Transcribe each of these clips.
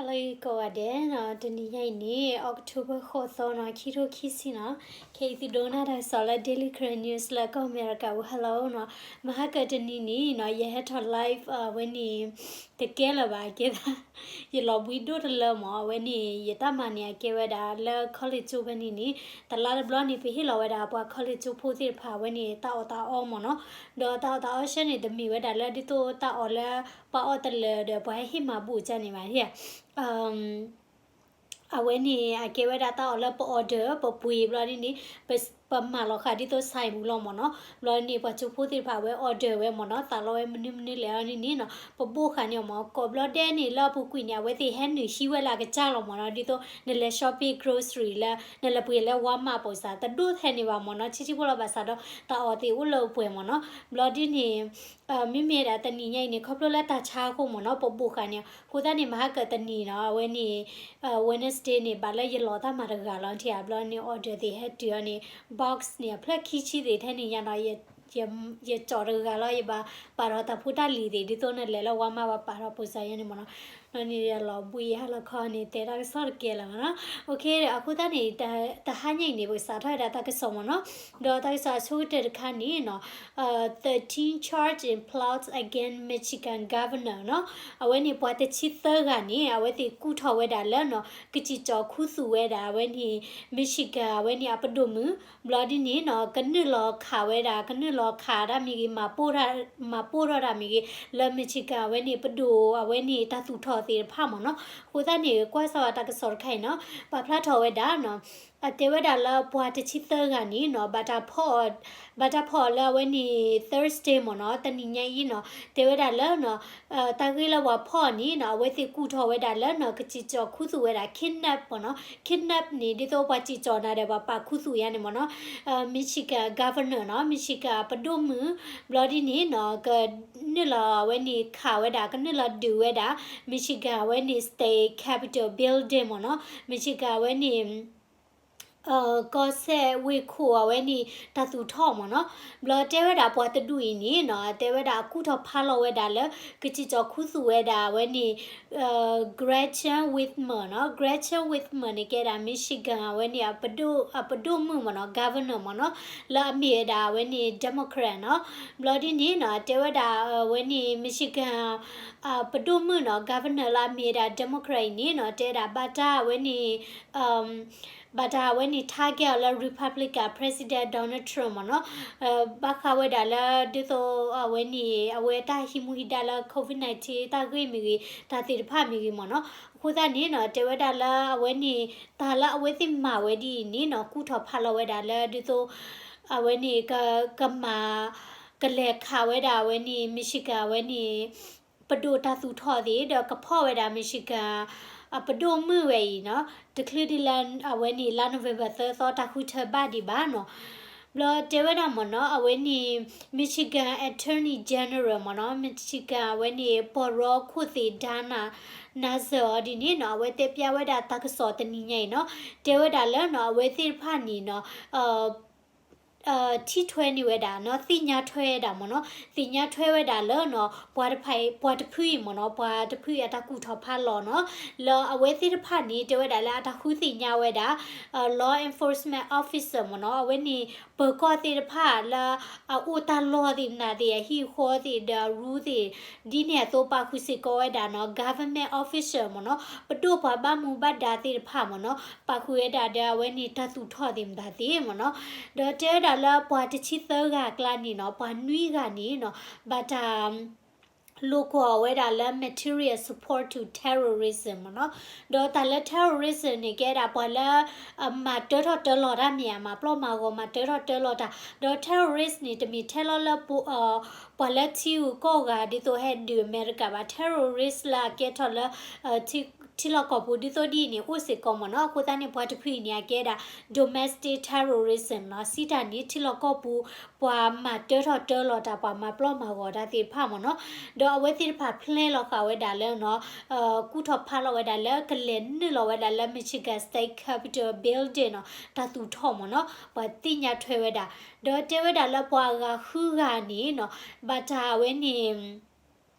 Hello ကိးဂၤဒဲးနီၤ, တနံၤညါအံၤန့ၣ် October ဃိးသီနီၤ, ခံထိခံဆံနီၤ, ခဲအံၤသုဒိကနၣ်တၢ်ကစီၣ်လၢ Daily Karen News လၢကီၢ်အမဲရကၤပူၤ hello နီၤ, မဟါကတနံၤန့ၣ်နီၤ ယဟဲထီၣ် live အဝဲန့ၣ် တကဲလၢၤဘၣ် ကဲသး ယလီၤဘှံးဒိၣ်တလၢမး, အဝဲန့ၣ် ယတၢ်မၤန့ၣ် အကဲဝဲဒၣ်လၢ college ကၠိဖဲန့ၣ်န့ၣ် တလါတဘျီန့ၣ် ပဟ့ၣ်လီၤဝဲဒၣ်ပှၤ college ကၠိဖိသ့ၣ်တဖၣ် အဝဲန့ၣ် တၢ်အီၣ်တၢ်အီမးနီၤ, ဒီးတၢ်အီၣ်တၢ်အီဆၢန့ၣ် တမ့ၢ်ဝဲဒၣ်လၢဒ်သိးတၢ်အီၣ်လၢပှၤအီၣ်တလၢာ်ဒီး ပှၤဟဲဟ့ၣ်မၤဘူၣ်ကန့ၣ်ဘၣ်, အဝဲန့ၣ် အကဲဝဲဒၣ်တၢ်အီၣ်လၢပ order ပပှ့ၤဘျီဒ်န့ၣ် ပမၤလီၤဃာ်ဒ်သိး ဆိုင် ပူၤလီၤမးနီၤ, ဘျီန့ၣ် ပှၤကၠိဖိသ့ၣ်တဖၣ်ဝဲ order ဝဲမးနီၤ, သးလီဝဲမနုၤမနုၤလဲၣ်အီၤန့ၣ်န့ၣ်နီၤ, ပဘိၣ်ဃာ်န့ၢ်အီၤမး, ကိးဘျီဒဲးန့ၣ် လၢအပူၤကွံာ်န့ၣ် အဝဲသ့ၣ်ဟဲနုာ်ဟံးဝဲလၢအကစၢ်လီၤမးနီၤ, ဒ်သိးနလဲၤ shopping grocery လၢ နလဲၤပှ့ၤလၢ Walmart ပူၤစ့ၢ် တဒိၣ်ထဲန့ၣ်ဘၣ်မးနီၤ, ဆံးဆံးဖိလီၤ, ဘၣ်ဆၣ်ဒီးတၢ်အီၣ်သ့ၣ်အိၣ်လၢအပှဲၤမးနီၤ, ဘျီဒ်န့ၣ် မ့မ့ၢ်ဒၣ်တနံၤညါအံၤန့ၣ် ခီဖျိလၢတၢ်ဆါအဃိမးနီၤ ပဘိၣ်ဃာ်န့ၢ်အီၤ, အဃိသတးန့ၣ် မဟါကတနံၤနီၤ အဝဲန့ၣ် Wednesday န့ၣ် ဘၣ်လၢယလီၤတၢ်မၤတဂၤလီၤ ထံၣ်ဧါ, ဘျီန့ၣ် order သ့ၣ်ဟဲတုၤအီၤန့ၣ် box န့ၣ် အဖျၢၣ်ခံဆံသ့ၣ်ထဲန့ၣ်ညါနီၤ, ယကၠီၣ်တဂၤလီၤ, ယဘၣ်ပာ်ထီၣ်တၢ်ဖိတၢ်လံၤသ့ၣ် ဒ်သိးနလဲၤလၢ Walmart ဘၣ်ပာ်ထီၣ်ပူၤစ့ၢ်ယဲန့ၣ်မးနီၤ, ဘျီန့ၣ် ယလီၤဘှံးယဟါလီၤခီန့ၣ် တဲတၢ်ကစီၣ်တကဲလၢၤမးနီၤ, အဃိသတးန့ၣ် တဟါညါအံၤန့ၣ် ပကစးထီၣ်ဝဲဒၣ်တၢ်ကစီၣ်မးနီၤ, ဒီးတၢ်ကစီၣ်အဆိကတၢၢ်တခါန့ၣ်နီၤ သirteen charge in plot against Michigan governor နီၤ, အဝဲန့ၣ်ပှၤတဆံသၢဂၤန့ၣ် အဝဲသ့ၣ်ကူၣ်ထီၣ်ဝဲဒၣ်လၢနီၤ ကစံၣ်ကၠီၤခူသူၣ်ဝဲဒၣ် အဝဲန့ၣ် Michigan အဝဲန့ၣ်အပဒိၣ်မုၣ်, ဘျီဒ်န့ၣ်နီၤ ကနုာ်လီၤခးဝဲဒၣ် ကနုာ်လီၤခးတၢ်မ့ၢ်ဂ့ၤ မၤပိၢ်ထီၣ်တၢ်မ့ၢ်ဂ့ၤ လၢ Michigan အဝဲန့ၣ် ပဒိၣ်အဝဲန့ၣ် တၢ်သူၣ်ထီၣ်သ့ၣ်တဖၣ်မးနီၤ, အဃိသတးန့ၣ် ကွၢ်စၢ်ဝဲတၢ်ကစီၣ်တခါအံၤနီၤ ပာ်ဖျါထီၣ်ဝဲဒၣ်နီၤ အတဲဝဲဒၣ်လၢပှၤတဆံသၢဂၤန့ၣ်နီၤ ဘၣ်တၢ်ဖီၣ်အီၤ ဘၣ်တၢ်ဖီၣ်အီၤလၢအဝဲန့ၣ် Thursday မးနီၤ တနံၤညါအံၤနီၤ တဲဝဲဒၣ်လၢနီၤ တၢ်ဂ့ၢ်လၢပှၤဖီၣ်အီၤန့ၣ်နီၤ အဝဲသ့ၣ်ကူၣ်ထီၣ်ဝဲဒၣ်လၢနီၤ ကစံၣ်ကၠီၤခူသူၣ်ဝဲဒၣ် kidnap မးနီၤ kidnap န့ၣ် ဒ်သိးပှၤစံၣ်ကၠီၤနၤဒီးပှၤပာ်ခူသူၣ်ယါန့ၣ်မးနီၤ Michigan governor နီၤ Michigan အပဒိၣ်မုၣ် ဘျီဒ်န့ၣ်နီၤ ကနုာ်လီၤအဝဲန့ၣ်ခးဝဲဒၣ် ကနုာ်လီၤဒုးဝဲဒၣ် Michigan အဝဲန့ၣ် State Capitol Building မးနီၤ Michigan အဝဲန့ၣ် ကီၢ်စဲၣ်ဝ့ၢ်ခိၣ်အဝဲန့ၣ် တၢ်သူၣ်ထီၣ်မးနီၤ ဘျီတဲဝဲဒၣ်ပှၤတဒူၣ်အံၤန့ၣ်နီၤ တဲဝဲဒၣ်အကူၣ်ထီၣ်ဖးလီၤဝဲဒၣ်လၢ ကစံၣ်ကၠီၤခူသူၣ်ဝဲဒၣ်အဝဲန့ၣ် Gretchen Whitmer နီၤ Gretchen Whitmer န့ၣ် ကဲဒၣ် Michigan အဝဲန့ၣ် အပဒိၣ်မုၣ်မးနီၤ governor မးနီၤ လၢအမ့ၢ်ဝဲဒၣ်အဝဲန့ၣ် Democrat နီၤ ဘျီဒ်န့ၣ်နီၤ တဲဝဲဒၣ်အဝဲန့ၣ် Michigan ပဒိၣ်မုၣ်နီၤ governor လၢအမ့ၢ်ဝဲဒၣ် Democrat အံၤန့ၣ်နီၤ တဲဒၣ်ဘၣ်တၢ်အဝဲန့ၣ် ဘၣ်တၢ်အဝဲန့ၣ် target အီၤလၢ Republican president Donald Trump မးနီၤ ဘၣ်ဃးဝဲဒၣ်လၢဒ်သိးအဝဲန့ၣ် အဝဲတၢ်ဟံးမူဟံးဒါလၢ COVID nineteen တၢ်ဂ့ၢ်မ့ၢ်ဂ့ၤ တၢ်သ့ၣ်တဖၣ်မ့ၢ်ဂ့ၤမးနီၤ အဃိသတးန့ၣ်နီၤ တဲဝဲဒၣ်လၢအဝဲန့ၣ် တၢ်လၢအဝဲသ့ၣ်မၤဝဲဒ်အံၤန့ၣ်နီၤ ကူၣ်ထီၣ်ဖးလီၤဝဲဒၣ်လၢဒ်သိး အဝဲန့ၣ် ကမၤ ကလဲၤခးဝဲဒၣ်အဝဲန့ၣ် Michigan အဝဲန့ၣ် ပဒိၣ်တၢ်သူၣ်ထီၣ်သ့ၣ် ဒီးကဖီၣ်ဝဲဒၣ် Michigan အပဒိၣ်မုၣ်ဝဲအံၤနီၤ တချုးဒ်လၢအဝဲန့ၣ် လါ November သၢသီ တၢ်ဃုထၢဘၣ်ဒံးဘၣ်နီၤ ဘျီတဲဝဲဒၣ်မးနီၤ အဝဲန့ၣ် Michigan Attorney General မးနီၤ Michigan အဝဲန့ၣ် ပှၤရီခိၣ်သ့ၣ် Dana Nuzzer အီၤဒ်န့ၣ်နီၤ အဝဲတဲဖျါဝဲဒၣ်တၢ်ကစီၣ်တနံၤညါအံၤနီၤ တဲဝဲဒၣ်လၢနီၤ အဝဲသ့ၣ်တဖၣ်န့ၣ်နီၤ ထံၣ်ထွဲန့ၢ်ဝဲဒၣ်နီၤ သ့ၣ်ညါထွဲဝဲဒၣ်မးနီၤ သ့ၣ်ညါထွဲဝဲဒၣ်လၢနီၤ ပှၤတဖၣ် ပှၤတဖုအံၤမးနီၤ ပှၤတဖုအံၤအတၢ်ကူၣ်ထီၣ်ဖးလီၤနီၤ လၢအဝဲသ့ၣ်တဖၣ်န့ၣ် တဲဝဲဒၣ်လၢအတၢ်ဃုသ့ၣ်ညါဝဲဒၣ် law enforcement officer မးနီၤ အဝဲန့ၣ် ပၢၤကီၢ်သ့ၣ်တဖၣ်လၢ အအိၣ်တၢ်လီၢ်သ့ၣ်မနုၤသ့ၣ် အဟံၣ်အဃီသ့ၣ်ဒီးအရူသ့ၣ် ဒ်န့ၣ်အသိးပာ်ဃုာ်စ့ၢ်ကီးဝဲဒၣ်နီၤ government official မးနီၤ ပဒိၣ်ပှၤဘၣ်မူဘၣ်ဒါသ့ၣ်တဖၣ်မးနီၤ ပာ်ဃုာ်ဝဲဒၣ်ဒီးအဝဲန့ၣ်တၢ်သူၣ်ထီၣ်သ့ၣ်မတၤသ့ၣ်မးနီၤ ဒီးတဲဝဲဒၣ်လၢပှၤတဆံသၢဂၤအကျါန့ၣ်နီၤ ပှၤနွံဂၤန့ၣ်နီၤ ဘၣ်တၢ် လိာ်ကွီၢ်ဝဲဒၣ်လၢ material support to terrorism မးနီၤ ဒီးတၢ်လၢ terrorism န့ၣ် ကဲဒၣ်ပှၤလၢ မၤတၢထီၣ်တၢလီၤတၢ်မ့ၢ်ဧါ မၤပျီၢ်မၤဂီၤ မၤတၢထီၣ်တၢလီၤတၢ် ဒီး terrorist န့ၣ် တမ့ၢ်ထဲလီၤလၢ ပှၤလၢထံဂုၤကီၢ်ဂၤဒ်သိးဟဲဒုးအမဲရကၤဘၣ် terrorist လၢအကဲထီၣ်လၢ ထံလီၢ်ကီၢ်ပူၤဒ်သိးဒ်အံၤန့ၣ် အိၣ်စ့ၢ်ကီးမးနီၤ အဃိသတးန့ၣ် ပှၤတဖုအံၤန့ၣ် အကဲဒၣ် domestic terrorism နီၤ စံးတၢ်န့ၣ် ထံလီၢ်ကီၢ်ပူၤ ပှၤမၤတၢထီၣ်တၢလီၤတၢ် ပှၤမၤပျီၢ်မၤဂီၤတၢ်သ့ၣ်တဖၣ်မးနီၤ ဒီးအဝဲသ့ၣ်တဖၣ် plan လီၤဃာ်ဝဲဒၣ်လၢနီၤ ကူၣ်ထီၣ်ဖးလီၤဝဲဒၣ်လၢကလဲၤနုာ်လီၤဝဲဒၣ်လၢ Michigan State Capitol Building နီၤ တၢ်သူၣ်ထီၣ်မးနီၤ ပှၤသ့ၣ်ညါထွဲဝဲဒၣ် ဒီးတဲဝဲဒၣ်လၢပှၤအဂၤဃုဂၤန့ၣ်နီၤ ဘၣ်တၢ်ဝဲန့ၣ်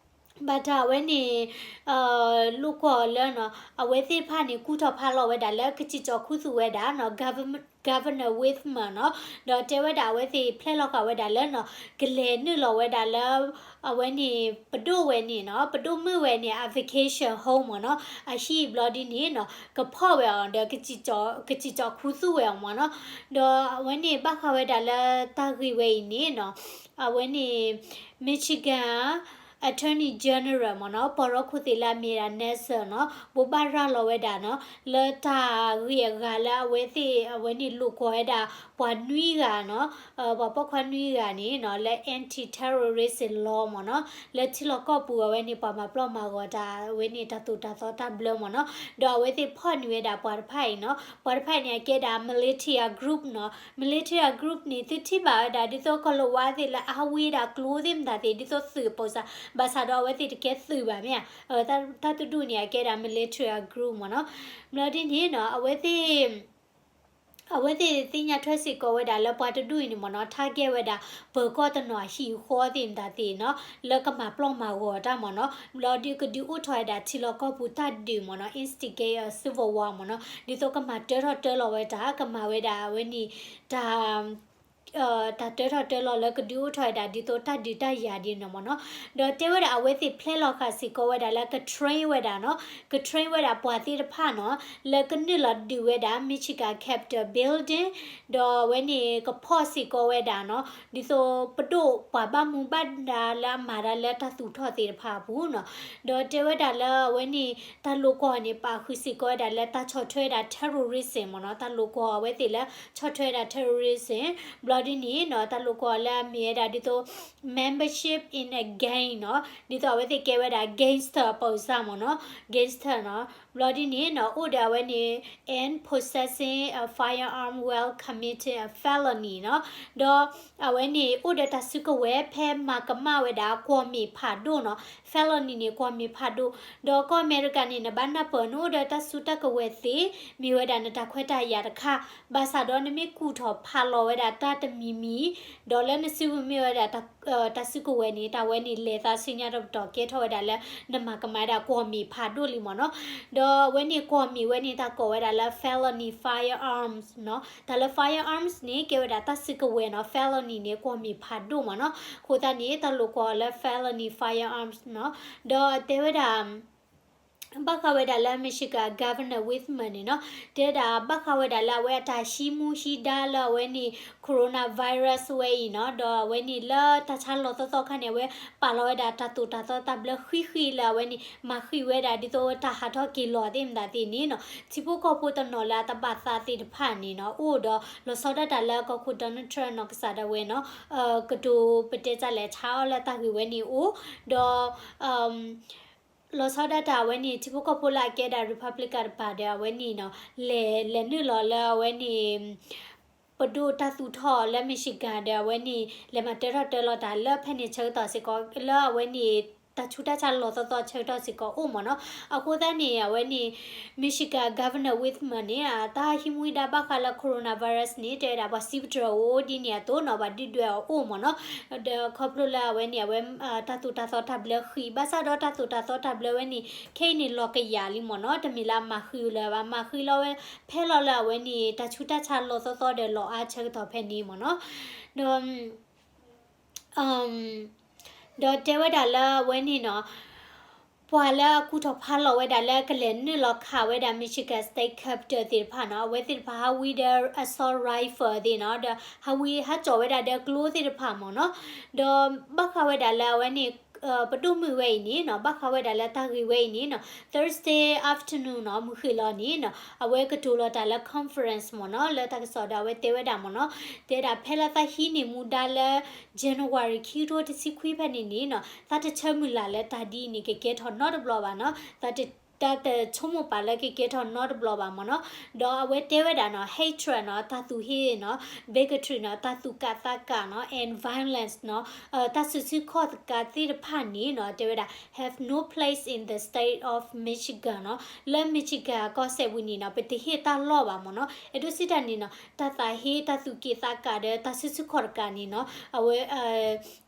ဘၣ်တၢ်အဝဲန့ၣ် လိာ်ကွီၢ်အီၤလၢနီၤ အဝဲသ့ၣ်တဖၣ်န့ၣ် ကူၣ်ထီၣ်ဖးလီၤဝဲဒၣ်လၢကစံၣ်ကၠီၤခူသူၣ်ဝဲဒၣ်နီၤ Governor Whitmer နီၤ, ဒီးတဲဝဲဒၣ်အဝဲသ့ၣ်ဖျဲၣ်လီၤဃာ်ဝဲဒၣ်လၢနီၤ ကလဲၤနုာ်လီၤဝဲဒၣ်လၢ အဝဲန့ၣ် ပဒိၣ်ဝဲန့ၣ်နီၤ ပဒိၣ်မုၣ်ဝဲန့ၣ် အ vacation home မ့ၢ်နီၤ အဟံၣ်ဘျီဒ်န့ၣ်နီၤ ကဖီၣ်ဝဲအီၤဒီး ကစံၣ်ကၠီၤခူသူၣ်ဝဲအီၤမ့ၢ်နီၤ, ဒီးအဝဲန့ၣ်ဘၣ်ဃးဝဲဒၣ်လၢတၢ်ဂ့ၢ်ဝဲအံၤန့ၣ်နီၤ အဝဲန့ၣ် Michigan Attorney General မ့ၢ်နီၤ ပှၤရီခိၣ်သ့ၣ်လၢအမ့ၢ်ဝဲဒၣ် Nassar နီၤ ဘိးဘၣ်ရၤလီၤဝဲဒၣ်နီၤ လၢတၢ်ဂ့ၢ်အဂၤလၢအဝဲသ့ၣ် အဝဲန့ၣ်လိာ်ကွီၢ်ဝဲဒၣ် ပှၤနွံဂၤနီၤ ပှၤပိာ်ခွါနွံဂၤန့ၣ်နီၤ လၢ anti-terrorism law မ့ၢ်နီၤ လၢထံလီၢ်ကီၢ်ပူၤအဝဲန့ၣ် ပှၤမၤပျီၢ်မၤဂီၤတၢ် အဝဲန့ၣ်တၢ်သိၣ်တၢ်သီတၢ်ဘျၢမ့ၢ်နီၤ, ဒီးအဝဲသ့ၣ်ဖီၣ်န့ၢ်ဝဲဒၣ်ပှၤတဖၣ်အံၤနီၤ ပှၤတဖၣ်အံၤန့ၣ် အကဲဒၣ် militia group နီၤ militia group န့ၣ် သုထံၣ်ဘၣ်ဝဲဒၣ် ဒ်သိးကီၢ်လၤဝါသ့ၣ်လၢအဝံဒၣ်ကျိသ့ၣ်မတၤသ့ၣ် ဒ်သိးသုးပိာ်စၢ် ဘၣ်ဆၣ်ဒီးအဝဲသ့ၣ်တကဲသုးဘၣ်မ့ၢ်ဧါ, တၢ်တဒူၣ်န့ၣ် အကဲဒၣ် militia group မ့ၢ်နီၤ, ဘျီဒ်န့ၣ်နီၤ အဝဲသ့ၣ် အဝဲသ့ၣ်သ့ၣ်ညါထွဲစ့ၢ်ကီးဝဲဒၣ်လၢပှၤတဒူၣ်အံၤန့ၣ်မ့ၢ်နီၤ target ဝဲဒၣ် ပၢၤကီၢ်တနီၤအဟံၣ်အဃီသ့ၣ်မတၤသ့ၣ်နီၤ လၢကမၤပျီၢ်မၤဂီၤတၢ်မ့ၢ်နီၤ, ဘျီဒ်ကဒုးအိၣ်ထီၣ်ဝဲဒၣ်ထံလီၢ်ကီၢ်ပူၤတၢ်ဒုးမ့ၢ်နီၤ instigate a civil war မ့ၢ်နီၤ ဒ်သိးကမၤတၢထီၣ်တၢလီၤဝဲတၢ် ကမၤဝဲဒၣ်အဝဲန့ၣ် တၢ် တၢ်တၢထီၣ်တၢလီၤလၢကဒုးအိၣ်ထီၣ်ဝဲဒၣ်ဒ်သိးတၢ်ဒုးတၢ်ယၤဒ်န့ၣ်မ့ၢ်နီၤ, ဒီးတဲဝဲဒၣ်အဝဲသ့ၣ်ဖျဲၣ်လီၤဃာ်စ့ၢ်ကီးဝဲဒၣ်လၢက train ဝဲဒၣ်နီၤ, က train ဝဲဒၣ်ပှၤသ့ၣ်တဖၣ်နီၤ လၢကနုာ်လီၤဒုးဝဲဒၣ် Michigan Capitol Building, ဒီးအဝဲန့ၣ်ကဖီၣ်စ့ၢ်ကီးဝဲဒၣ်နီၤ ဒ်သိးပဒိၣ်ပှၤဘၣ်မူဘၣ်ဒါလၢအမၤတၢ်လၢတၢ်သူၣ်ထီၣ်သ့ၣ်တဖၣ်အပူၤနီၤ, ဒီးတဲဝဲဒၣ်လၢအဝဲန့ၣ် တၢ်လိာ်ကွီၢ်န့ၣ် ပာ်ဃုာ်စ့ၢ်ကီးဝဲဒၣ်လၢတၢ်ဆီၣ်ထွဲဝဲဒၣ် terrorism မ့ၢ်နီၤ, တၢ်လိာ်ကွီၢ်အဝဲသ့ၣ်လၢဆီၣ်ထွဲဝဲဒၣ် terrorism, ဘျီဒ်န့ၣ်နီၤ တၢ်လိာ်ကွီၢ်လၢအမ့ၢ်ဝဲဒၣ်ဒ်သိး membership in a gang နီၤ, ဒ်သိးအဝဲသ့ၣ်ကဲဝဲဒၣ် gangster အပိာ်စၢ်မ့ၢ်နီၤ, gangster နီၤ, ဘျီဒ်န့ၣ်နီၤ အိၣ်ဒီးအဝဲန့ၣ် and possessing a firearm while committing a felony နီၤ, ဒီးအဝဲန့ၣ်အိၣ်ဒီးတၢ်စုကဝဲၤဖဲမၤကမၣ်ဝဲဒၣ်ကွီၢ်မ့ၢ်ဖးဒိၣ်နီၤ, felony န့ၣ် ကွီၢ်မ့ၢ်ဖးဒိၣ်, ဒီးကီၢ်အမဲရကၤန့ၣ် နဘၣ်နၢ်ပၢၢ် နအိၣ်ဒီးတၢ်စုတၢ်ကဝဲၤသ့ မ့ၢ်ဝဲဒၣ်နတၢ်ခွဲးတၢ်ယာ်တခါ, ဘၣ်ဆၣ်ဒီးနမ့ၢ်ကူၣ်ထီၣ်ဖးလီၤဝဲဒၣ်တၢ်တမံၤမံၤ, ဒီးလၢနစုပူၤမ့ၢ်ဝဲဒၣ် တၢ်စုကဝဲၤန့ၣ် တၢ်ဝဲန့ၣ်လဲၤသးဆူညါတပတီၢ်ကဲထီၣ်ဝဲဒၣ်လၢ နမၤကမၣ်ဝဲဒၣ်ကွီၢ်မ့ၢ်ဖးဒိၣ်လံမ့ၢ်နီၤ, ဒီးအဝဲန့ၣ်ကွီၢ်မ့ၢ်ဝဲန့ၣ် တၢ်ကိးဝဲဒၣ်လၢ felony firearms နီၤ, တၢ်လၢ firearms န့ၣ် ကဲဝဲဒၣ်တၢ်စုကဝဲၤနီၤ, felony န့ၣ် ကွီၢ်မ့ၢ်ဖးဒိၣ်မ့ၢ်နီၤ, အဃိသတးန့ၣ် တၢ်လိာ်ကွီၢ်အီၤလၢ felony firearms နီၤ, ဒီးတဲဝဲဒၣ် ဘၣ်ဃးဝဲဒၣ်လၢ Michigan Governor Whitmer န့ၣ်နီၤ, တဲဝဲဒၣ်ဘၣ်ဃးဝဲဒၣ်လၢအဝဲအတၢ်ဟံးမူဟံးဒါလၢအဝဲန့ၣ် coronavirus ဝဲအံၤနီၤ, ဒီးအဝဲန့ၣ်လၢတၢ်ဆါလီၤသီသီခါန့ၣ် အဝဲပာ်လီၤဝဲဒၣ်တၢ်သိၣ်တၢ်သီတၢ်ဘျၢဃံဃံလၢအဝဲန့ၣ် မၤဃံးဝဲဒၣ်ဒ်သိးတၢ်ဟးထီၣ်က့ၤလီၤသ့ၣ်မတၤသ့ၣ်န့ၣ်နီၤ, ထံဖိကီၢ်ဖိတနီၤလၢအတဘၣ်သးသ့ၣ်တဖၣ်န့ၣ်နီၤ, အိၣ်ဒီးလီၤဆီဒၣ်တၢ်လၢကီၢ်ခိၣ် Donald Trump နီၢ်ကစၢ်ဒၣ်ဝဲနီၤ, ကတိၤပတဲတၢ်လဲၤဆါအီၣ်လၢတၢ်ဂ့ၢ်ဝဲန့ၣ်အိၣ်, ဒီး လီၤဆီဒၣ်တၢ်အဝဲန့ၣ် ထံဖိကီၢ်ဖိလၢအကဲဒၣ် Republican တပၤဒီးအဝဲန့ၣ်နီၤ, လဲၤလဲၤနုာ်လီၤလၢအဝဲန့ၣ် ပဒိၣ်တၢ်သူၣ်ထီၣ်လၢ Michigan ဒီးအဝဲန့ၣ် လဲၤမၤတၢထီၣ်တၢလီၤတၢ်လၢဖဲန့ၣ်ဆၢကတီၢ်စ့ၢ်ကီး လၢအဝဲန့ၣ် တၢ်ဆူးတၢ်ဆါလီၤသီသီဆၢကတီၢ်စ့ၢ်ကီးအိၣ်မ့ၢ်နီၤ, အဃိသတးန့ၣ် အဝဲန့ၣ် Michigan Governor Whitmer န့ၣ် တၢ်ဟံးမူဒါဘၣ်ဃးလၢ coronavirus န့ၣ် တဲဝဲဒၣ်ပှၤစံးပတြၢၤအိၣ်ဒ်န့ၣ်အသိးနီၤ, ပှၤဒုၣ်ဒွဲၣ်အီၤအိၣ်မ့ၢ်နီၤ, ဒီးခီဖျိလၢအဝဲန့ၣ် အဝဲ တၢ်သိၣ်တၢ်သီတၢ်ဘျၢဃံး ဘၣ်ဆၣ်ဒီးတၢ်သိၣ်တၢ်သီတၢ်ဘျၢဝဲန့ၣ် ခဲအံၤန့ၣ်လီၤကယၤလံမ့ၢ်နီၤ, တမ့ၢ်လၢအမၤဃံးလၢၤဘၣ်, မၤဃံးလီၤဝဲ ဖဲလီၤလၢအဝဲန့ၣ် တၢ်ဆူးတၢ်ဆါလီၤသီသီဒီးလီၤအါဆၢကတီၢ်ဖဲန့ၣ်မ့ၢ်နီၤ, ဒီး ဒီးတဲဝဲဒၣ်လၢအဝဲန့ၣ်နီၤ, ပှၤလၢအကူၣ်ထီၣ်ဖးလီၤဝဲဒၣ်လၢကလဲၤနုာ်လီၤခးဝဲဒၣ် Michigan State Capitol သ့ၣ်တဖၣ်နီၤ, အဝဲသ့ၣ်တဖၣ်ဟးဝံဒီး assault rifle သ့ၣ်နီၤ, ဒီးဟးဝံဟးကၠီၣ်ဝဲဒၣ်ဒီးကျိသ့ၣ်တဖၣ်မ့ၢ်နီၤ, ဒီးဘၣ်ဃးဝဲဒၣ်လၢအဝဲန့ၣ် ပဒိၣ်မုၣ်ဝဲအံၤန့ၣ်နီၤ, ဘၣ်ဃးဝဲဒၣ်လၢတၢ်ဂ့ၢ်ဝဲအံၤန့ၣ်နီၤ, Thursday afternoon နီၤ, မုၢ်ဃ့ၢ်လီၤန့ၣ်နီၤ, အဝဲကတိၤလီၤတၢ်လၢ conference မ့ၢ်နီၤ, လၢတၢ်ကစီၣ်ဒီးအဝဲတဲဝဲဒၣ်မ့ၢ်နီၤ, တဲဒၣ်ဖဲလၢသးဟံးန့ၢ်မူဒါလၢ January ခံကထိတဆံခွံဖဲန့ၣ်န့ၣ်နီၤ, သးတဆၢမုၢ်လၢ်လၢတၢ်ဒ်အံၤန့ၣ် ကကဲထီၣ်နီတဘျီဘၣ်နီၤ, သးတ တၢ်တဆိကမိၣ်ပာ်လၢကကဲထီၣ်နီတဘျီဘၣ်မ့ၢ်နီၤ. ဒီးအဝဲတဲဝဲဒၣ်နီၤ hatred နီၤ တၢ်သူၣ်ဟ့နီၤ, bigotry နီၤ တၢ်သူၣ်ကၢ်သးကၢ်နီၤ and violence နီၤ တၢ်စုဆူၣ်ခီၣ်သကးသ့ၣ်တဖၣ်န့ၣ်နီၤ တဲဝဲဒၣ် have no place in the state of Michigan နီၤ. လၢ Michigan ကီၢ်စဲၣ်ပူၤန့ၣ်နီၤ ပတဟ့ၣ်တၢ်လီၢ်ဘၣ်မ့ၢ်နီၤ. အဲၣ်ဒိးစံးတၢ်န့ၣ်နီၤ တၢ်သးဟ့ တၢ်သူၣ်က့ၣ်သးကၢ်ဒီး တၢ်စုဆူၣ်ခီၣ်တကးန့ၣ်နီၤ အဝဲ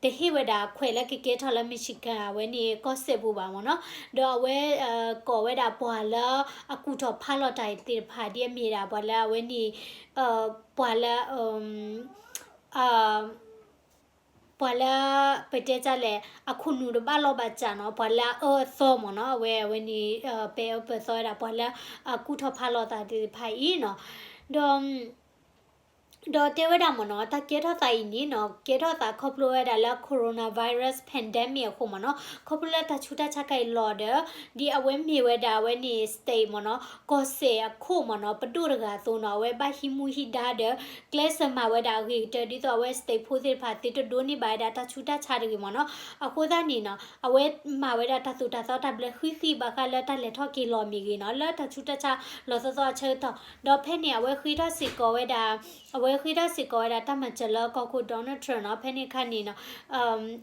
တဟ့ၣ်ဝဲဒၣ်ခွဲးလၢကကဲထီၣ်လၢ Michigan အဝဲန့ၣ်ကီၢ်စဲၣ်ပူၤဘၣ်မ့ၢ်နီၤ. ဒီးအဝဲ ကိးဝဲဒၣ်ပှၤလၢအကူၣ်ထီၣ်ဖးလီၤတၢ်သ့ၣ်တဖၣ် ဒ်အမ့ၢ်ဒၣ်ပှၤလၢအဝဲန့ၣ် ပှၤလၢ ပှၤလၢ ပတဲတၢ်လဲၣ် အခိၣ်နူာ်တဘၣ်လီၢ်ဘၣ်စးနီၤ ပှၤလၢအအၢအသီမ့ၢ်နီၤ အဝဲအဝဲန့ၣ် ပဲအၢပဲသီဝဲဒၣ် ပှၤလၢအကူၣ်ထီၣ်ဖးလီၤတၢ်သ့ၣ်တဖၣ်အံၤနီၤ. ဒီး ဒီးတဲဝဲဒၣ်မ့ၢ်နီၤ တၢ်ကဲထီၣ်သးအံၤန့ၣ်နီၤ ကဲထီၣ်သးခီဖျိဝဲဒၣ်လၢ coronavirus pandemic အဃိမ့ၢ်နီၤ ခီဖျိလၢတၢ်ဆူးတၢ်ဆါခါအံၤလီၤဒီး ဒ်အဝဲမ့ၢ်ဝဲဒၣ်အဝဲန့ၣ် state မ့ၢ်နီၤ ကီၢ်စဲၣ်အခိၣ်မ့ၢ်နီၤ ပဒိၣ်တဂၤအသိးနီၤ အဝဲဘၣ်ဟံးမူဟံးဒါဒီး ကျဲးစၢးမၤဝဲဒၣ်အဂ့ၤကတၢၢ် ဒ်သိးအဝဲ state ဖိသ့ၣ်တဖၣ် သ့တဒိးန့ၢ်ဘၣ်ဝဲဒၣ်တၢ်ဆူးတၢ်ဆါတဂ့ၤမ့ၢ်နီၤ. အဃိသတးန့ၣ်နီၤ အဝဲမၤဝဲဒၣ်တၢ်သိၣ်တၢ်သီတၢ်ဘျၢဃံဃံ ဘၣ်ဃးလၢတၢ်လဲၤထီၣ်က့ၤလီၤမ့ၢ်ဂ့ၤနီၤ လၢတၢ်ဆူးတၢ်ဆါလီၤသီသီအဆၢကတီၢ် ဒီးဖဲန့ၣ်အဝဲဃ့ထီၣ်စ့ၢ်ကီးဝဲဒၣ် အဝဲဃ့ထီၣ်စ့ၢ်ကီးဝဲဒၣ်တၢ်မၤစၢၤလၢကီၢ်ခိၣ် Donald Trump နီၤ. ဖဲန့ၣ်အခါန့ၣ်နီၤ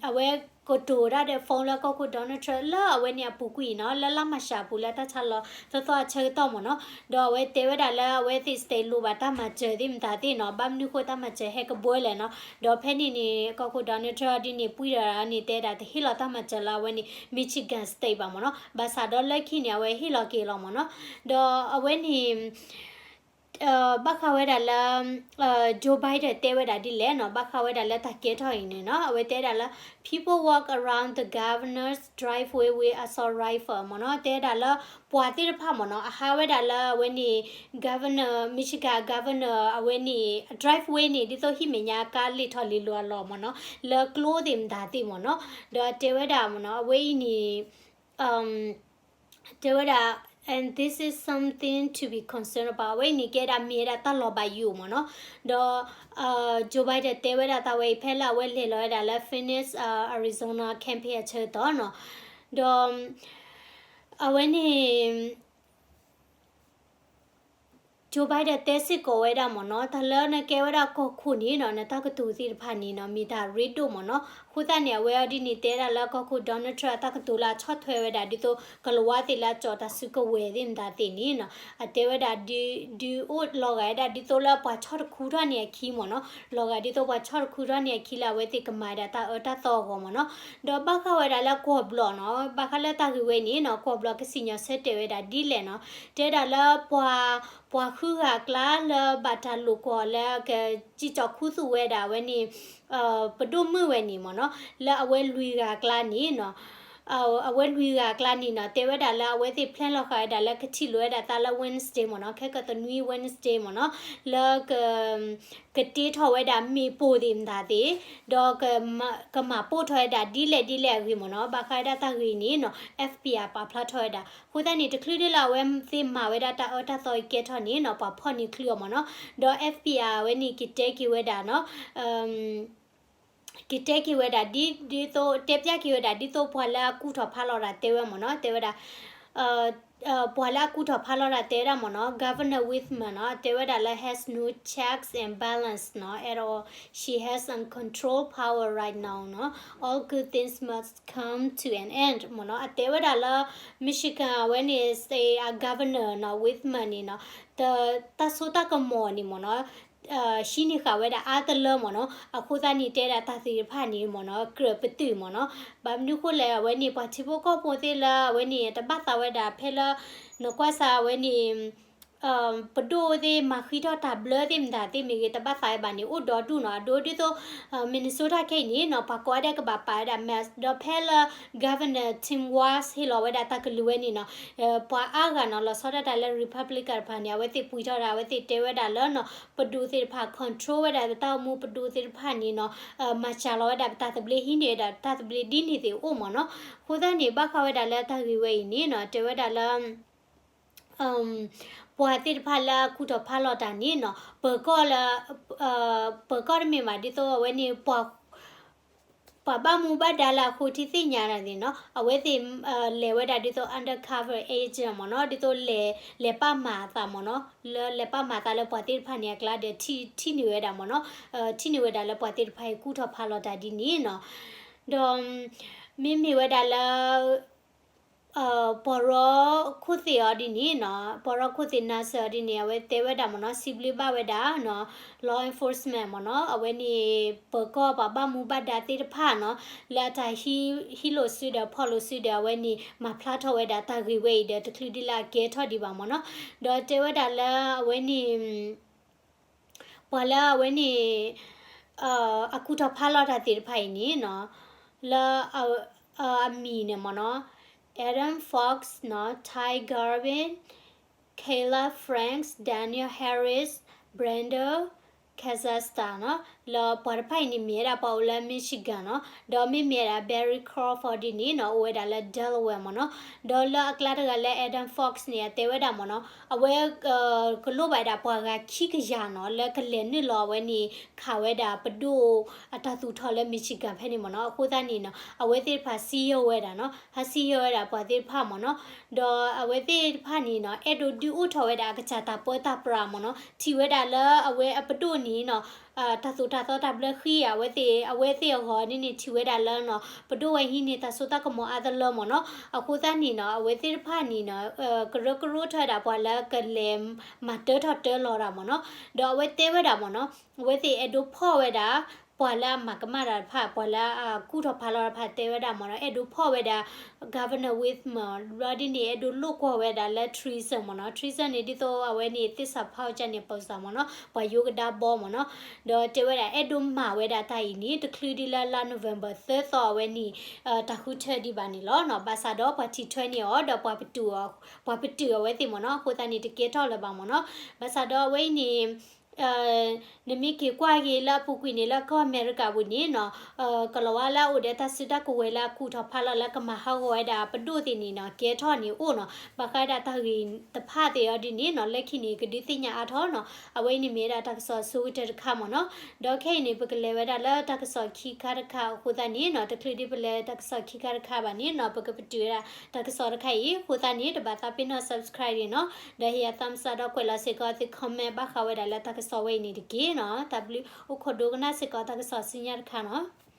အဝဲကတိၤတၢ်ဒီး phone လၢကီၢ်ခိၣ် Donald Trump လၢအဝဲန့ၣ်အပူၤကွံာ်နီၤ လၢလါမၢ်ၡး အပူၤလၢတၢ်ဆါလီၤသီသီအဆၢကတီၢ်မ့ၢ်နီၤ. ဒီးအဝဲတဲဝဲဒၣ်လၢအဝဲသ့ၣ် state လိၣ်ဘၣ်တၢ်မၤစၢၤသ့ၣ်မတၤသ့ၣ်နီၤ ဘၣ်မနုၤဃိတၢ်မၤစၢၤဟဲကဘှီလဲၣ်နီၤ. ဒီးဖဲန့ၣ်န့ၣ် ကီၢ်ခိၣ် Donald Trump ဒ်န့ၣ် ပှံၢ်ဒီးန့ၣ် တဲဒၣ်တဟ့ၣ်လီၤတၢ်မၤစၢၤလၢအဝဲန့ၣ် Michigan State ဘၣ်မ့ၢ်နီၤ. ဘၣ်ဆၣ်ဒီးလၢခံန့ၣ် အဝဲဟ့ၣ်လီၤက့ၤလီၤမ့ၢ်နီၤ. ဒီးအဝဲန့ၣ် ဘၣ်ဃးဝဲဒၣ်လၢ Joe Biden တဲဝဲဒၣ်ဒ်လဲၣ်နီၤ ဘၣ်ဃးဝဲဒၣ်လၢတၢ်ကဲထီၣ်အံၤန့ၣ်နီၤ အဝဲတဲဒၣ်လၢ people walk around the governor's driveway with assault rifle မ့ၢ်နီၤ တဲဝဲဒၣ်လၢ ပှၤသ့ၣ်တဖၣ်မ့ၢ်နီၤ အဟးဝဲဒၣ်လၢအဝဲန့ၣ် governor Michigan governor အဝဲန့ၣ် driveway န့ၣ် ဒ်သိးဟံၣ်မဲာ်ညါကါလ့ၣ်ထီၣ်လ့ၣ်လီၤအလီၢ်မ့ၢ်နီၤ လၢကျိသ့ၣ်မတၤသ့ၣ်မ့ၢ်နီၤ ဒီးတဲဝဲဒၣ်မ့ၢ်နီၤ အဝဲအံၤန့ၣ် တဲဝဲဒၣ် and this is something to be concerned about အဝဲအံၤန့ၣ်ကဲဒၣ်မ့ၢ်ဝဲဒၣ်တၢ်လီၤဘၣ်ယိၣ်မ့ၢ်နီၤ ဒီး Joe Biden တဲဝဲဒၣ်တၢ်ဝဲအံၤ ဖဲလၢအဝဲလဲၤလီၤဝဲဒၣ်လၢ Phoenix Arizona campaign အဆၢကတီၢ်နီၤ ဒီး အဝဲန့ၣ် Joe Biden တဲစ့ၢ်ကီးဝဲဒၣ်မ့ၢ်နီၤ တၢ်လၢနကဲဝဲဒၣ်ကီၢ်ခိၣ်န့ၣ်နီၤ နတၢ်ကတိၤသ့ၣ်တဖၣ်န့ၣ်နီၤ မ့ၢ်တၢ်ရ့ဒိၣ်မ့ၢ်နီၤ အဃိသတးန့ၣ် အဝဲအံၤဒ်န့ၣ် တဲဒၣ်လၢကီၢ်ခိၣ် Donald Trump အတၢ်ကတိၤလၢအဆီၣ်ထွဲဝဲဒၣ် ဒ်သိးကလၤဝါသ့ၣ်လၢအကၠီၣ်တၢ်စုကဝဲၤသ့ၣ်မတၤသ့ၣ်န့ၣ်နီၤ အတဲဝဲဒၣ် ဒုးအိၣ်လီၤဂာ်ဝဲဒၣ်ဒ်သိးလၢပှၤဆီၣ်တခူထီၣ်န့ၢ်အခံမ့ၢ်နီၤ လီၤဂာ်ဒ်သိးပှၤဆီၣ်တခူထီၣ်န့ၢ်အခံလၢအဝဲသ့ၣ်ကမၤဝဲဒၣ်တၢ်အၢတၢ်သီအဂီၢ်မ့ၢ်နီၤ ဒီးဘၣ်ဃးဝဲဒၣ်လၢကွီၢ်ဘျီၣ်နီၤ ဘၣ်ဃးလၢတၢ်ဂ့ၢ်ဝဲန့ၣ်နီၤ ကွီၢ်ဘျီၣ်ကစံၣ်ညီၣ်ဆၢတဲာ်ဝဲဒၣ်ဒ်လဲၣ်နီၤ တဲဒၣ်လၢပှၤ ပှၤဃုဂၤအကျါလၢဘၣ်တၢ်လိာ်ကွီၢ်လၢကစံၣ်ကၠီၣ်ခူသူၣ်ဝဲဒၣ်အဝဲန့ၣ် ပဒိၣ်မုၣ်ဝဲန့ၣ်မ့ၢ်နီၤ လၢအဝဲလွံၢ်ဂၤအကျါန့ၣ်နီၤ အဝဲလွံၢ်ဂၤအကျါန့ၣ်နီၤ တဲဝဲဒၣ်လၢအဝဲသ့ၣ် plan လီၤဃာ်ဝဲဒၣ်လၢကထံၣ်လိာ်ဝဲဒၣ်သးလၢ Wednesday မ့ၢ်နီၤ ခဲကတနွံ Wednesday မ့ၢ်နီၤ လၢ ကတ့ထီၣ်ဝဲဒၣ်မ့ၣ်ပိၢ်သ့ၣ်မတၤသ့ၣ် ဒီး ကမၤပိၢ်ထီၣ်ဝဲဒၣ်ဒ်လဲၣ်ဒ်လဲၣ်အဂ့ၢ်မ့ၢ်နီၤ ဘၣ်ဃးဝဲဒၣ်တၢ်ဂ့ၢ်န့ၣ်နီၤ FBI ပာ်ဖျါထီၣ်ဝဲဒၣ် အဃိသတးန့ၣ် တချုးဒ်လၢအဝဲသ့ၣ်မၤဝဲဒၣ်တၢ်အၢတၢ်သီအံၤကဲထီၣ်န့ၣ်နီၤ ပှၤဖီၣ်န့ၢ်ချုးအီၤမ့ၢ်နီၤ ဒီး FBI အဝဲန့ၣ်ကတဲက့ၤဝဲဒၣ်နီၤ ကတဲက့ၤဝဲဒၣ် ဒ်သိး တဲပျဲက့ၤဝဲဒၣ် ဒ်သိးပှၤလၢအကူၣ်ထီၣ်ဖးလီၤတၢ်တဲဝဲမ့ၢ်နီၤ တဲဝဲဒၣ် ပှၤလၢအကူၣ်ထီၣ်ဖးလီၤတၢ်တဲဝဲဒၣ်မ့ၢ်နီၤ Governor Whitmer နီၤ တဲဝဲဒၣ်လၢ has no checks and balance နီၤ at all, she has uncontrolled power right now နီၤ all good things must come to an end မ့ၢ်နီၤ အတဲဝဲဒၣ်လၢ Michigan အဝဲန့ၣ် state အ governor နီၤ Whitmer န့ၣ်နီၤ တၢ်စိတၢ်ကမီၤန့ၣ်မ့ၢ်နီၤ ဟံးန့ၢ်ဃာ်ဝဲဒၣ်အါတလၢမ့ၢ်နီၤ အဃိသတးန့ၣ် တဲဒၣ်တၢ်သ့ၣ်တဖၣ်န့ၣ်မ့ၢ်နီၤ ကြၢးပတုာ်မ့ၢ်နီၤ ဘၣ်မနုၤဃိလဲၣ် အဝဲန့ၣ် ပှၤထံဖိကီၢ်ဖိသ့ၣ်လၢ အဝဲန့ၣ် တဘၣ်သးဝဲဒၣ်ဖဲလၢ နကွၢ်စၢ်အဝဲန့ၣ် ပဒိၣ်သ့ၣ်မၤဃံထီၣ်တၢ်ဘျၢသ့ၣ်မတၤသ့ၣ်မ့ၢ်ဂ့ၤ တဘၣ်သးဝဲဘၣ်န့ၣ် အိၣ်ဒီဒူၣ်နီၤ အဒိဒ်သိး Minnesota ခဲအံၤန့ၣ်နီၤ ပှၤကိးဂၤဒဲးကဘၣ်ပာ်ဝဲဒၣ် mask ဒီးဖဲလၢ Governor Tim Walz ဟ့ၣ်လီၤဝဲဒၣ်တၢ်ကလုၢ်ဝဲန့ၣ်နီၤ ပှၤအါဂၤနီၤ လီၤဆီဒၣ်တၢ်လၢ Republican တဖၣ်န့ၣ် အဝဲသ့ၣ်ပှံာ်ထီၣ်တၢ် အဝဲသ့ၣ်တဲဝဲဒၣ်လၢနီၤ ပဒိၣ်သ့ၣ်တဖၣ် control ဝဲဒၣ်ပတၢ်အိၣ်မူ ပဒိၣ်သ့ၣ်တဖၣ်န့ၣ်နီၤ မၤစှၤလီၤဝဲဒၣ်ပတၢ်သဘျ့ ဟံးန့ၢ်ဝဲဒၣ်တၢ်သဘျ့ဒ်န့ၣ်သ့ၣ်အိၣ်မ့ၢ်နီၤ အဃိသတးန့ၣ် ဘၣ်ဃးဝဲဒၣ်လၢတၢ်ဂ့ၢ်ဝဲအံၤန့ၣ်နီၤ တဲဝဲဒၣ်လၢ ပှၤသ့ၣ်တဖၣ်လၢအကူၣ်ထီၣ်ဖးလီၤတၢ်န့ၣ်နီၤ ပၢၤကီၢ်လၢ ပၢၤကီၢ်တမ့ၢ်ဘၣ် ဒ်သိးအဝဲန့ၣ် ပှၤ ပှၤဘၣ်မူဘၣ်ဒါလၢအဃိထံသ့ၣ်ညါတၢ်န့ၣ်နီၤ, အဝဲသ့ၣ် လဲၤဝဲဒၣ်ဒ်သိး undercover agent မ့ၢ်နီၤ, ဒ်သိးလဲၤ လဲၤပာ်မၤအသးမ့ၢ်နီၤ, လၢလဲၤပာ်မၤအသးလၢပှၤသ့ၣ်တဖၣ်န့ၣ်အကျါဒီး ထံၣ်န့ၢ်ဝဲဒၣ်မ့ၢ်နီၤ, ထံၣ်န့ၢ်ဝဲဒၣ်လၢပှၤသ့ၣ်တဖၣ်အံၤကူၣ်ထီၣ်ဖးလီၤတၢ်ဒ်န့ၣ်နီၤ, ဒီး မ့မ့ၢ်ဝဲဒၣ်လၢ ပှၤရီခိၣ်သ့ၣ်အီၤဒ်န့ၣ်နီၤ, ပှၤရီခိၣ်သ့ၣ် Nasser အီၤဒ်န့ၣ် အဝဲတဲဝဲဒၣ်မ့ၢ်နီၤ, စံးဘျုးဘၣ်ဝဲဒၣ်နီၤ, law enforcement မ့ၢ်နီၤ, အဝဲန့ၣ် ပၢၤကီၢ်ပှၤဘၣ်မူဘၣ်ဒါသ့ၣ်တဖၣ်နီၤ, လၢအတၢ်ဟံးလိာ်စုဒီးဖီၣ်လိာ်စုဒီး အဝဲန့ၣ် မၤဖျါထီၣ်ဝဲဒၣ်တၢ်ဂ့ၢ်ဝဲအံၤဒီး တချုးဒ်လၢအကဲထီၣ်ဒံးဘၣ်မ့ၢ်နီၤ, ဒီးတဲဝဲဒၣ်လၢအဝဲန့ၣ် ပှၤလၢအဝဲန့ၣ် အကူၣ်ထီၣ်ဖးလီၤတၢ်သ့ၣ်တဖၣ်အံၤန့ၣ်နီၤ, လၢ အမံၤန့ၣ်မ့ၢ်နီၤ, Adam Fox နီၤ, Ty Garvin, Kayla Franks, Daniel Harris, Brenda Cazares နီၤ, လၢပှၤတဖၣ်အံၤန့ၣ် မ့ၢ်ဝဲဒၣ်ပှၤအိၣ်လၢ Michigan နီၤ, ဒီးမ့မ့ၢ်ဝဲဒၣ် Barry Crawford ဒ်န့ၣ်နီၤ, အိၣ်ဝဲဒၣ်လၢ Delaware မ့ၢ်နီၤ, ဒီးလၢအကျါတဂၤလၢ Adam Fox န့ၣ် အတဲဝဲဒၣ်မ့ၢ်နီၤ, အဝဲ ကလိၣ်ဘၣ်ဝဲဒၣ်ပှၤဂၤခံကယၤနီၤ, လၢကလဲၤနုာ်လီၤအဝဲန့ၣ် ခးဝဲဒၣ်ပဒိၣ်အတၢ်သူၣ်ထီၣ်လၢ Michigan ဖဲန့ၣ်မ့ၢ်နီၤ, အဃိသတးန့ၣ်နီၤ, အဝဲသ့ၣ်တဖၣ်စံၣ်ညီၣ်ဝဲဒၣ်နီၤ, ဟးစံၣ်ညီၣ်ဝဲဒၣ်ပှၤသ့ၣ်တဖၣ်မ့ၢ်နီၤ, ဒီးအဝဲသ့ၣ်တဖၣ်န့ၣ်နီၤ, အဲၣ်ဒိးဒုးအိၣ်ထီၣ်ဝဲဒၣ်အကစၢ်တၢ်ပၢတၢ်ပြးမ့ၢ်နီၤ, ထံၣ်ဝဲဒၣ်လၢအဝဲအပဒိၣ်န့ၣ်နီၤ, တၢ်သိၣ်တၢ်သီတၢ်ဘျၢဃံ အဝဲသ့ၣ် အဝဲသ့ၣ်အဂီၢ်န့ၣ်န့ၣ် ထံၣ်ဝဲဒၣ်လၢနီၤ, ပဒိၣ်ဝဲဟံးန့ၢ်တၢ်စိတၢ်ကမီၤအါတလၢမ့ၢ်နီၤ, အဃိသတးန့ၣ်နီၤ, အဝဲသ့ၣ်တဖၣ်န့ၣ်နီၤ, ကရၢကရိထီၣ်ဝဲဒၣ်ပှၤလၢကလဲၤမၤတၢထီၣ်တၢလီၤတၢ်မ့ၢ်နီၤ, ဒီးအဝဲတဲဝဲဒၣ်မ့ၢ်နီၤ, အဝဲသ့ၣ်အဲၣ်ဒိးဖီၣ်ဝဲဒၣ် ပှၤလၢအမၤကမၣ်တၢ်တဖၣ် ပှၤလၢအကူၣ်ထီၣ်ဖးလီၤတဖၣ်တဲဝဲဒၣ်မ့ၢ်နီၤ, အဲၣ်ဒိးဖီၣ်ဝဲဒၣ် Governor Whitmer ဘျီဒ်န့ၣ် အဲၣ်ဒိးလိာ်ကွီၢ်ဝဲဒၣ်လၢ treason မ့ၢ်နီၤ, treason န့ၣ် ဒ်သိးအဝဲန့ၣ် သစ္စာဖောက် ကန့ၣ် ပၢၤစၢ်မ့ၢ်နီၤ, ပှၤယိကဒါဘီမ့ၢ်နီၤ, ဒီးတဲဝဲဒၣ် အဲၣ်ဒိးမၤဝဲဒၣ်တၢ်အံၤန့ၣ် တချုးဒ်လၢလါ November သၢသီအဝဲန့ၣ် တၢ်ဃုထၢဒံးဘၣ်န့ၣ်လီၤ. ဘၣ်ဆၣ်ဒီးပှၤထံၣ်ထွဲန့ၢ်အီၤ ဒီးပှၤပတုာ်အီၤ, ပှၤပတုာ်အဝဲသ့ၣ်မ့ၢ်နီၤ, အဃိသတးန့ၣ် တကဲထီၣ်လၢၤဘၣ်မ့ၢ်နီၤ. ဘၣ်ဆၣ်ဒီးအဝဲအံၤန့ၣ် နမ့ၢ်က့ၤကွၢ်က့ၤလၢအပူၤကွံာ်န့ၣ် လၢကီၢ်အမဲရကၤပူၤန့ၣ်နီၤ, ကလီၤဝါလၢအအိၣ်ဒီးတၢ်စုတၢ်ကဝဲၤလၢအကူၣ်ထီၣ်ဖးလီၤလၢကမၤဟးဂီၤဝဲဒၣ်ပဒိၣ်သ့ၣ်န့ၣ်နီၤ, ကဲထီၣ်န့ၣ်အိၣ်နီၤ. ဘၣ်ဃးဒၣ်တၢ်ဂ့ၢ်တဖၣ်သ့ၣ်အီၤဒ်န့ၣ်နီၤ, လၢခံန့ၣ် ကဒုးသ့ၣ်ညါအါထီၣ်နီၤ. အဝဲအံၤန့ၣ်မ့ၢ်ဝဲဒၣ်တၢ်ကစီၣ်အဆိကတၢၢ်တခါမ့ၢ်နီၤ. ဒီးခဲအံၤန့ၣ် ပကလဲၤဝဲဒၣ်လၢတၢ်ကစီၣ်ခံခါတခါအဃိသတးန့ၣ်နီၤ, တချုးဒ်ပလဲၤတၢ်ကစီၣ်ခံခါတခါဘၣ်န့ၣ်နီၤ, ပကပတုာ်ဝဲဒၣ်တၢ်ကစီၣ်တခါအံၤအဃိသတးန့ၣ် တဘၣ်သးပ့ၤနီၣ် subscribe န့ၣ်နီၤ, ဒီးဟ့ၣ်ယၤ thumbs up ဒီးကွဲးလီၤစ့ၢ်ကီးသု comment ဘၣ်ဃးဝဲဒၣ်လၢတၢ်ကစီၣ်ဝဲအံၤန့ၣ်တက့ၢ်နီၤ. တၢ်ဘျုး အိၣ်ခိးဒိကနၣ်စ့ၢ်ကီးတၢ်ကစီၣ်ဆူညါတခါနီၤ.